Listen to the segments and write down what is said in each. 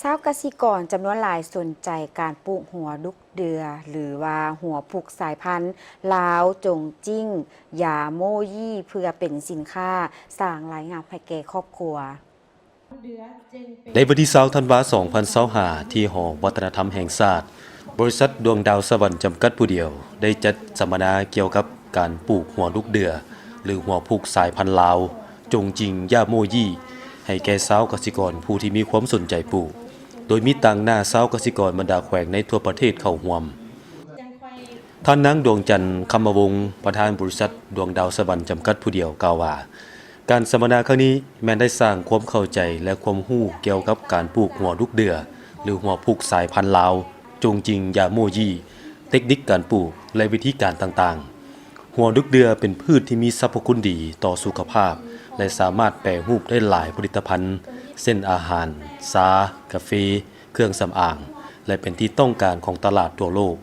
ຊາວກະສິກອນຈຳນວນຫຼາຍສົນໃຈການປູກຫົວດຸກເດືອ ຫຼືວ່າຫົວຜູກສາຍພັນລາວ ຈົງຈິ້ງ ຢາໂມຢີ ເພື່ອເປັນສິນຄ້າສ້າງລາຍຮັບໃຫ້ແກ່ຄອບຄົວ. ໃນວັນທີຊາວ ທັນວາ ສອງພັນຊາວຫ້າ ທີ່ຫໍວັດທະນະທຳແຫ່ງຊາດ, ບໍລິສັດດວງດາວສະຫວັນ ຈຳກັດຜູ້ດຽວ ໄດ້ຈັດສຳມະນາກ່ຽວກັບການປູກຫົວດຸກເດືອ ຫຼື ຫົວຜູກສາຍພັນລາວ ຈົງຈິງ ຢາໂມຢີ ໃຫ້ແກ່ຊາວກະສິກອນຜູ້ທີ່ມີຄວາມສົນໃຈປູກ, ໂດຍມີຕາງໜ້າຊາວກະສິກອນບັນດາແຂວງໃນທົ່ວປະເທດເຂົ້າຮ່ວມ. ທ່ານນາງ ດວງຈັນ ຄຳມະວົງ ປະທານບໍລິສັດດວງດາວສະຫວັນ ຈຳກັດຜູ້ດຽວ ກ່າວວ່າ, ການສຳມະນາຄັ້ງນີ້ແມ່ນໄດ້ສ້າງຄວາມເຂົ້າໃຈ ແລະ ຄວາມຮູ້ກ່ຽວກັບການປູກຫົວດຸກເດືອ ຫຼື ຫົວຜູກສາຍພັນລາວ ຈົງຈິງ ຢາໂມຢີ, ເຕັກນິກການປູກ ແລະ ວິທີການຕ່າງໆ. ຫົວດຸກເດືອເປັນພືດທີ່ມີສັບພະຄຸນດີຕໍ່ສຸຂະພາບ ແລະ ສາມາດແປຮູບໄດ້ຫຼາຍຜະລິດຕະພັນ ເຊັ່ນ ອາຫານ, ຊາ, ກາເຟ, ເຄື່ອງສຳອາງ ແລະ ເປັນທີ່ຕ້ອງການຂອງຕະຫຼາດທົ່ວໂລກ.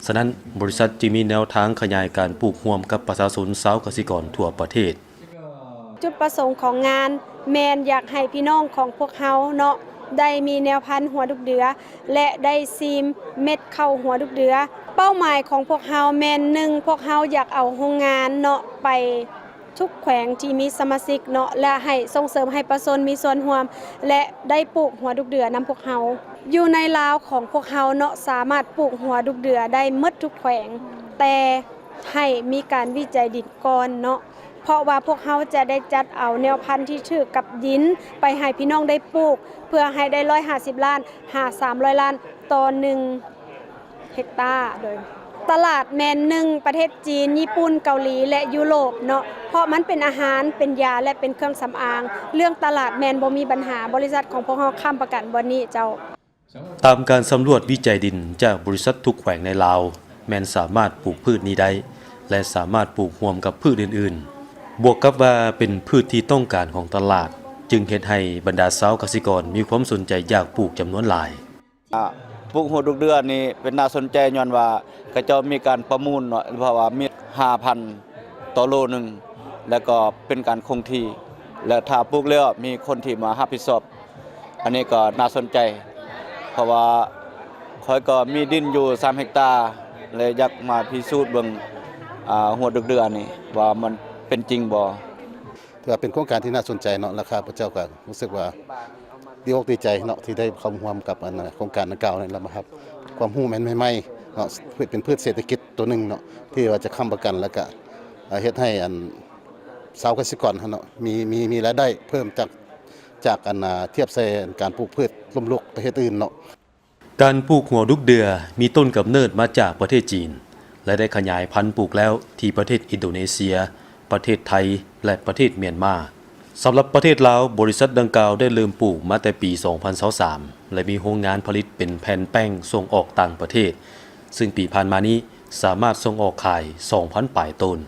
ສະນັ້ນ, ບໍລິສັດຈຶ່ງມີແນວທາງຂະຫຍາຍການປູກຮ່ວມກັບປະຊາຊົນຊາວກະສິກອນທົ່ວປະເທດ. ຈຸດປະສົງຂອງງານແມ່ນຢາກໃຫ້ພີ່ນ້ອງຂອງພວກເຮົາເນາະ ໄດ້ມີແນວພັນຫົວດຸກເດືອ ແລະ ໄດ້ຊີມເມັດເຂົ້າຫົວດຸກເດືອ. ເປົ້າໝາຍຂອງພວກເຮົາແມ່ນ ໜຶ່ງ ພວກເຮົາຢາກເອົາໂຮງງານເນາະ ໄປທຸກແຂວງທີ່ມີສະມາຊິກເນາະ ແລະ ໃຫ້ສົ່ງເສີມໃຫ້ປະຊາຊົນມີສ່ວນຮ່ວມ ແລະ ໄດ້ປູກຫົວດຸກເດືອນຳພວກເຮົາ. ຢູ່ໃນລາວຂອງພວກເຮົາເນາະ ສາມາດປູກຫົວດຸກເດືອໄດ້ໝົດທຸກແຂວງ, ແຕ່ໃຫ້ມີການວິໄຈດິນກ່ອນເນາະ. ເພາະວ່າພວກເຮົາຈະໄດ້ຈັດເອົາແນວພັນທີ່ຖືກກັບດິນໄປໃຫ້ພີ່ນ້ອງໄດ້ປູກ ເພື່ອໃຫ້ໄດ້ ຮ້ອຍຫ້າສິບລ້ານ ຫາ ສາມຮ້ອຍລ້ານ ຕໍ່ໜຶ່ງເຮັກຕາ. ໂດຍຕະຫຼາດແມ່ນ ໜຶ່ງ ປະເທດຈີນ, ຍີ່ປຸ່ນ, ເກົາຫຼີ ແລະ ຢູໂຣບເນາະ, ເພາະມັນເປັນອາຫານ, ເປັນຢາ ແລະ ເປັນເຄື່ອງສຳອາງ. ເລື່ອງຕະຫຼາດແມ່ນບໍ່ມີບັນຫາ, ບໍລິສັດຂອງພວກເຮົາຄ້ຳປະກັນບ່ອນນີ້ເຈົ້າ. ຕາມການສຳຫຼວດວິໄຈດິນຈາກບໍລິສັດທຸກແຂວງໃນລາວ ແມ່ນສາມາດປູກພືດນີ້ໄດ້ ແລະ ສາມາດປູກຮ່ວມກັບພືດອື່ນໆ, ບວກກັບວ່າເປັນພືດທີ່ຕ້ອງການຂອງຕະຫຼາດ, ຈຶ່ງເຮັດໃຫ້ບັນດາຊາວກະສິກອນມີຄວາມສົນໃຈຢາກປູກຈຳນວນຫຼາຍ. ອາ ປູກຫົວດຸກເດືອນີ້ເປັນໜ້າສົນໃຈ ຍ້ອນວ່າເຂົາເຈົ້າມີການປະມູນເນາະ, ເພາະວ່າມີຫ້າພັນຕໍ່ໂລໜຶ່ງ ແລ້ວກໍເປັນການຄົງທີ່ ແລະ ຖ້າປູກແລ້ວມີຄົນທີ່ມາຮັບຜິດຊອບ. ອັນນີ້ກໍໜ້າສົນໃຈ ເພາະວ່າຂ້ອຍກໍມີດິນຢູ່ສາມເຮັກຕາ ແລະ ຢາກມາພິສູດເບິ່ງ ອາ ຫົວດຸກເດືອນີ້ວ່າມັນເປັນຈິງບໍ່. ຖືວ່າເປັນໂຄງການທີ່ໜ້າສົນໃຈເນາະ, ແລະ ຂ້າພະເຈົ້າກໍຮູ້ສຶກວ່າດີອົກດີໃຈເນາະ ທີ່ໄດ້ເຂົ້າຮ່ວມກັບ ອັນ ໂຄງການດັ່ງກ່າວນີ້ ແລ້ວມາຮັບຄວາມຮູ້ໃໝ່ໆເນາະ, ເປັນພືດເສດຖະກິດຕົວໜຶ່ງເນາະ ທີ່ວ່າຈະຄ້ຳປະກັນ ແລ້ວກໍ ເຮັດໃຫ້ ອັນ ຊາວກະສິກອນເຮົາເນາະ ມີ ມີ ມີລາຍໄດ້ເພີ່ມຈາກ ຈາກ ອັນ ທຽບໃສ່ການປູກພືດລົ້ມລຸກປະເທດອື່ນເນາະ. ການປູກຫົວດຸກເດືອມີຕົ້ນກຳເນີດມາຈາກປະເທດຈີນ ແລະ ໄດ້ຂະຫຍາຍພັນປູກແລ້ວທີ່ປະເທດອິນໂດເນເຊຍ, ປະເທດໄທ ແລະ ປະເທດມຽນມາ. ສຳລັບປະເທດລາວ, ບໍລິສັດດັ່ງກ່າວໄດ້ເລີ່ມປູກມາແຕ່ປີສອງພັນຊາວສາມ ແລະ ມີໂຮງງານຜະລິດເປັນແຜ່ນແປ້ງສົ່ງອອກຕ່າງປະເທດ, ຊຶ່ງປີຜ່ານມານີ້ສາມາດສົ່ງອອກຂາຍສອງພັນປາຍໂຕນ.